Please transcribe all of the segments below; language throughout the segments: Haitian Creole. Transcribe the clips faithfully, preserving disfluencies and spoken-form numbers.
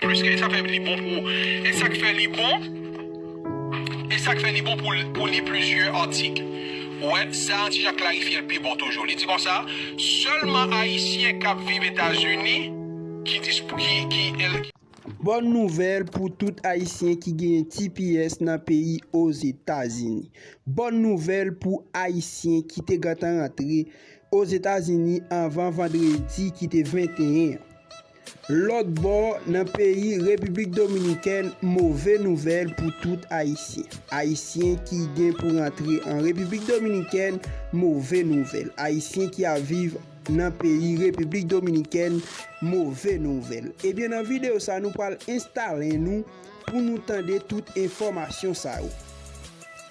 Plis ke sa fè li bon pou, e sa k fè li bon, e sa k fè li bon pou, pou li plizyè atik. Ou wè, sa an ti jan klarifye l pi bon toujou. Li di konsa, sèlman Ayisyen k ap viv Etazini ki dis-, ki, ki, el- Bòn nouvèl pou tout Ayisyen ki genyen T P S nan peyi Ozetazini. Bòn nouvèl pou Ayisyen ki te gentan rantre Ozetazini anvan vandredi ki te venteyen an. Lòt bò, nan peyi Repiblik Dominikèn, move nouvèl pou tout Ayisyen. Ayisyen ki gen pou rantre an Repiblik Dominikèn, move nouvèl. Ayisyen ki ap viv nan peyi Repiblik Dominikèn, move nouvèl. Ebyen, nan videyo sa, nou pral enstale nou pou nou tande tout enfòmasyon sa yo.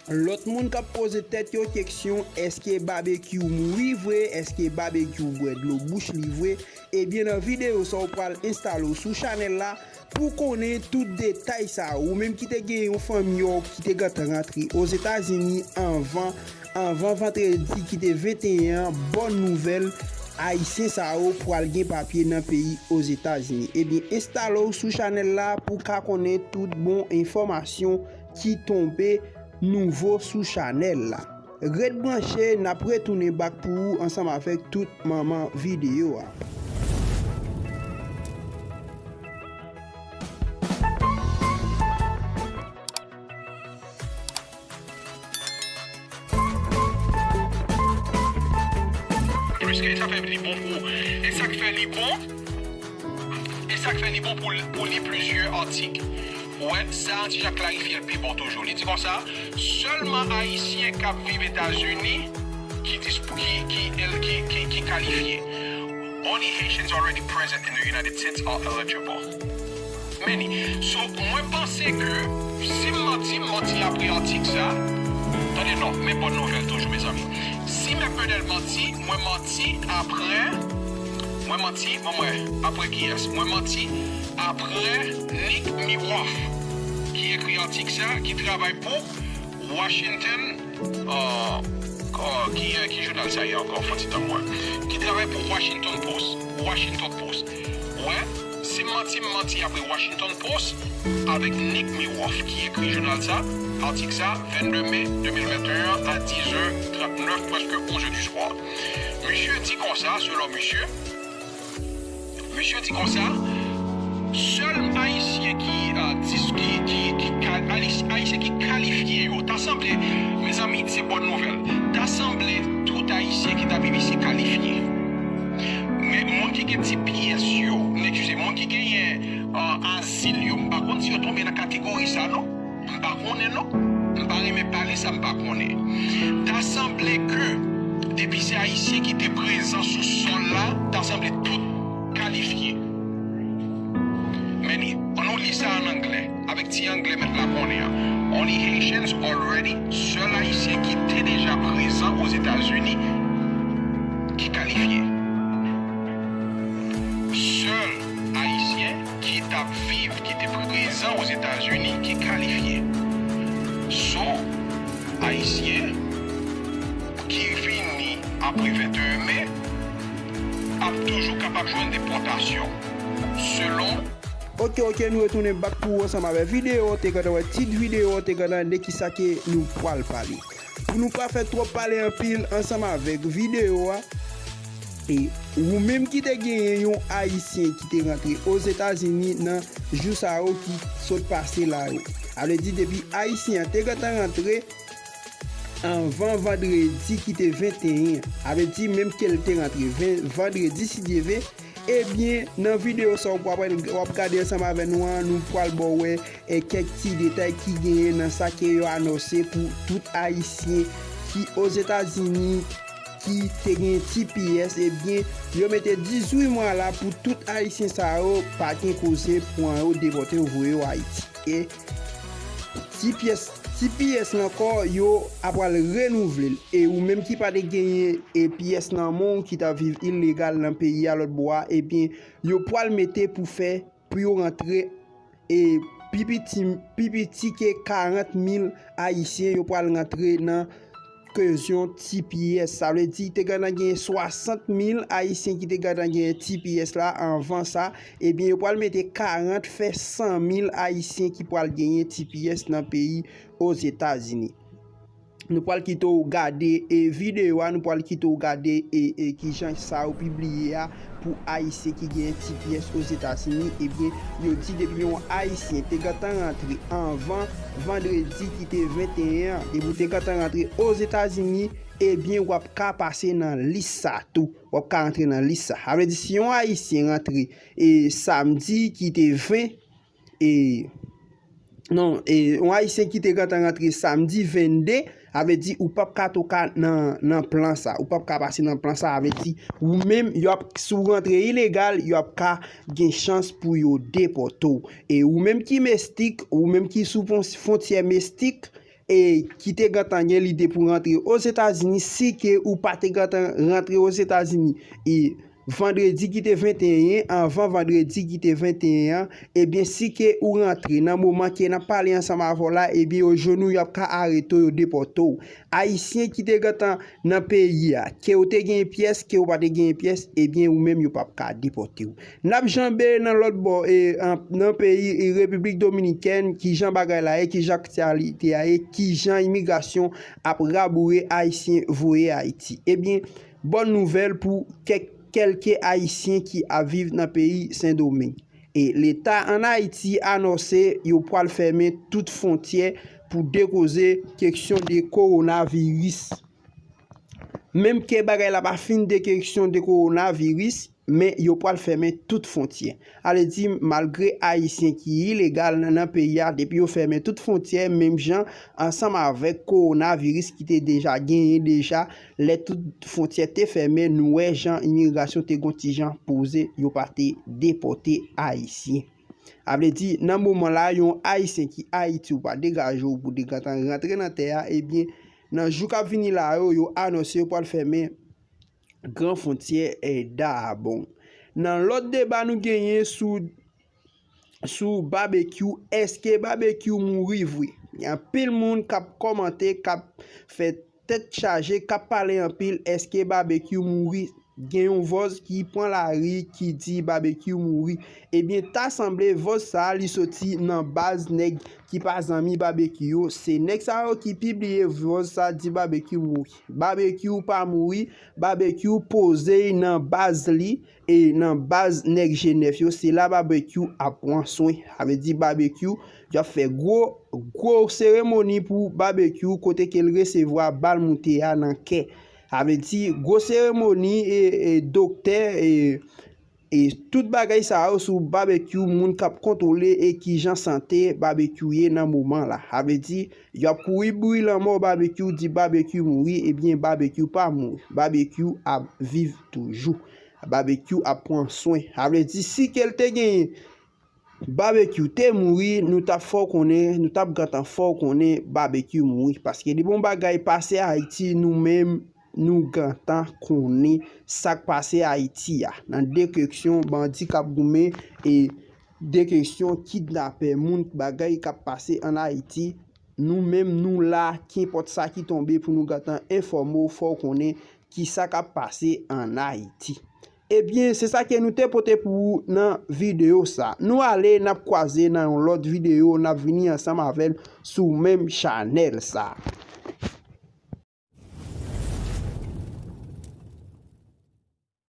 Lòt moun k ap poze tèt yo keksyon, èske Babekyou mouri vre? Èske Babekyou bwè dlo bouch li vre? Ebyen, nan videyo sa, w pral enstale w sou chanèl la pou konnen tout detay sa yo. Ou menm ki te gen yon fanmi w ki te gentan rantre Ozetazini anvan, anvan vandredi ki te venteyen an, bòn nouvèl, Ayisyen sa yo pral gen papye nan peyi Ozetazini. Ebyen, enstale w sou chanèl la pou w ka konnen tout bon enfòmasyon ki tonbe nouvo sou chanèl la. Ret branche, n ap retounen back pou ou ansanm avèk tout manman videyo a. Plis ke sa fè li bon pou, e sa k fè li bon, e sa k fè li bon pou, pou li plizyè atik. Ou wè, sa an ti jan klarifye l pi bon toujou. Li di konsa, sèlman Ayisyen k ap viv Etazini ki dis-, ki, ki, el-, ki, ki, ki kalifye. Only Haitians already present in the United States are eligible. Many. So, mwen panse ke si m manti, m manti apre atik sa. Tande non, men bòn nouvèl toujou, mezanmi. Si Mèt Bedèl manti, mwen manti apre, mwen manti, bon, mwen, apre kiyès? Mwen manti apre Nick Miroff, ki ekri atik sa, ki travay pou Washington, uh, uh, ki, ki jounal sa ye ankò? Fon ti tan mwen. Ki travay pou Washington Post. Washington Post. Wè, si m manti, m manti apre Washington Post avèk Nick Miroff ki ekri jounal sa, atik sa, vennde me de mil venteyen a dizè trannèf, prèske onzè di swa. Misye di konsa, selon misye, misye di konsa, sèl Ayisyen ki, uh, dis-, ki, ki, ki ka-, Ayis-, Ayisyen ki kalifye yo, ta sanble, mezanmi, se bòn nouvèl, ta sanble tout Ayisyen ki t ap viv isi kalifye. Men moun ki gen T P S yo, m eskize, moun ki genyen, uh, azil yo, m pa konn si yo tonbe nan kategori sa, non. M pa konnen, non. M pa renmen pale sa m pa konnen. Ta sanble ke depi se Ayisyen ki te prezan sou sòl la, ta sanble tout kalifye. Men ni, ann nou li sa an anglè, avèk ti anglè mèt la konnen an. Only Haitians already, sèl Ayisyen ki te deja prezan Ozetazini ki kalifye. Sèl Ayisyen ki t ap viv, ki te prezan Ozetazini, ki kalifye. So, Ayisyen ki vini apre venteyen me ap toujou kapab jwenn depòtasyon, selon. Oke, oke, nou retounen back pou ou ansanm avèk videyo, te gentan wè tit videyo, te gentan de kisa ke nou pral pale. Pou nou pa fè twòp pale anpil ansanm avèk videyo a, e ou menm ki te genyen yon Ayisyen ki te rantre Ozetazini nan jou sa yo ki sot pase la yo. Sa vle di depi Ayisyen an te gentan rantre anvan vandredi ki te venteyen, sa vle di menm ke l te rantre ven-, vandredi si Dye vle, ebyen, nan videyo sa w ap, w ap gade ansanm avè nou an, nou pral ba w wè e kèk ti detay ki genyen nan sa ke yo anonse pou tout Ayisyen ki Ozetazini ki te gen T P S, ebyen, yo mete dizuit mwa la pou tout Ayisyen sa yo pa gen koze pran yo, depòte yo, voye yo Ayiti. E T P S, T P S lan ankò, yo apral renouvle l. E ou menm ki pa te genyen e T P S nan men w, ki t ap viv ilegal nan peyi a lòt bò a, ebyen, yo pral mete pou fè pou yo rantre, e pi piti, pi piti ke karant mil Ayisyen yo pral rantre nan Kezyon T P S. Sa vle di te gentan gen swasant mil Ayisyen ki te gentan gen T P S la anvan sa. Ebyen, yo pral mete karant fè san mil Ayisyen ki pral genyen T P S nan peyi Ozetazini. Nou pral kite w gade e videyo a, nou pral kite w gade e, e kijan sa yo pibliye a pou Ayisyen ki genyen T P S Ozetazini. Ebyen, yo di depi yon Ayisyen te gentan rantre anvan vandredi ki te venteyen an, depi w te gentan rantre Ozetazini, ebyen, w ap ka pase nan lis sa tou. W ap ka rantre nan lis sa. Sa vle di, si yon Ayisyen rantre e samdi ki te ven, e non, e yon Ayisyen ki te gentan rantre samdi vennde, sa vle di ou p ap ka toka nan, nan plan sa. Ou p ap ka pase nan plan sa, sa vle di ou menm, yo ap, si w rantre ilegal, yo ap ka gen chans pou yo depòte w. E ou menm ki mestik, ou menm ki sou fon- fwontyè mestik, e ki te gentan gen lide pou rantre Ozetazini, si ke ou pa te gentan rantre Ozetazini, e vandredi ki te venteyen, anvan vandredi ki te venteyen an, ebyen, si ke ou rantre nan moman ke n ap pale ansanm avè w la, ebyen, yo jwenn ou, y ap ka arete w, yo depòte w. Ayisyen ki te gentan nan peyi a, ke ou te gen pyès, ke ou pa te gen pyès, ebyen, ou menm, yo p ap ka depòte w. N ap janbe nan lòt bò, e, an- nan peyi, e, Repiblik Dominikèn, kijan bagay la ye, kijan aktyalite a ye, kijan imigrasyon ap raboure Ayisyen voye Ayiti. Ebyen, bòn nouvèl pou kèk- kèlke Ayisyen ki ap viv nan peyi Sendomeng. E Leta ann Ayiti anonse yo pral fèmen tout fwontyè pou de koze keksyon de kowonaviris. Menm ke bagay la pa fin de keksyon de kowonaviris, men yo pral fèmen tout fwontyè. Sa vle di, malgre Ayisyen ki ilegal nan, nan peyi a, depi yo fèmen tout fwontyè, menm jan ansanm avèk kowonaviris ki te deja genyen deja, lè tout fwontyè te fèmen, nou wè jan imigrasyon te gon ti jan poze, yo pa te depòte Ayisyen. Sa vle di, nan moman la, yon Ayisyen ki Ayiti ou pa degaje w pou te gentan rantre nan tè a, ebyen, nan jou k ap vini la yo, yo anonse yo pral fèmen gran fwontyè, e, Dahomey. Nan lòt deba nou genyen sou, sou Babekyou, èske Babekyou mouri vre? Gen anpil moun k ap kòmante, k ap fè tèt chaje, k ap pale anpil, èske Babekyou mouri? Gen yon vòz ki pran lari ki di Babekyou mouri. Ebyen, ta sanble vòz sa a li soti nan baz nèg ki pa zanmi Babekyou yo. Se nèg sa yo ki pibliye vòz sa di Babekyou mouri. Babekyou pa mouri, Babekyou poze nan baz li, e nan baz nèg G nèf yo, se la Babekyou ap pran swen. Sa vle di Babekyou, y ap fè gwo, gwo seremoni pou Babekyou, kote ke l resevwa bal moute a nan kè. Sa vle di gwo seremoni, e, e doktè, e, e tout bagay sa yo sou Babekyou, moun k ap kontwole e kijan sante Babekyou ye nan moman la. Sa vle di, y ap kouri bri lanmò Babekyou, di Babekyou mouri, ebyen Babekyou pa mouri. Babekyou ap viv toujou. Babekyou ap pran swen. Sa vle di, si ke l te genyen Babekyou te mouri, nou t ap fè w konnen, nou t ap gentan fè w konnen Babekyou mouri. Paske depi yon bagay pase Ayiti, nou menm, nou gentan konnen sa k pase Ayiti a. Nan de keksyon bandi k ap goumen e de keksyon kidnapè, moun, bagay k ap pase ann Ayiti, nou menm, nou la, kenpòt sa ki tonbe pou nou gentan enfòme w, fè w konnen kisa k ap pase ann Ayiti. Ebyen, se sa ke nou te pote pou ou nan videyo sa. Nou ale, n ap kwaze nan yon lòt videyo, n ap vini ansanm avè l sou menm chanèl sa.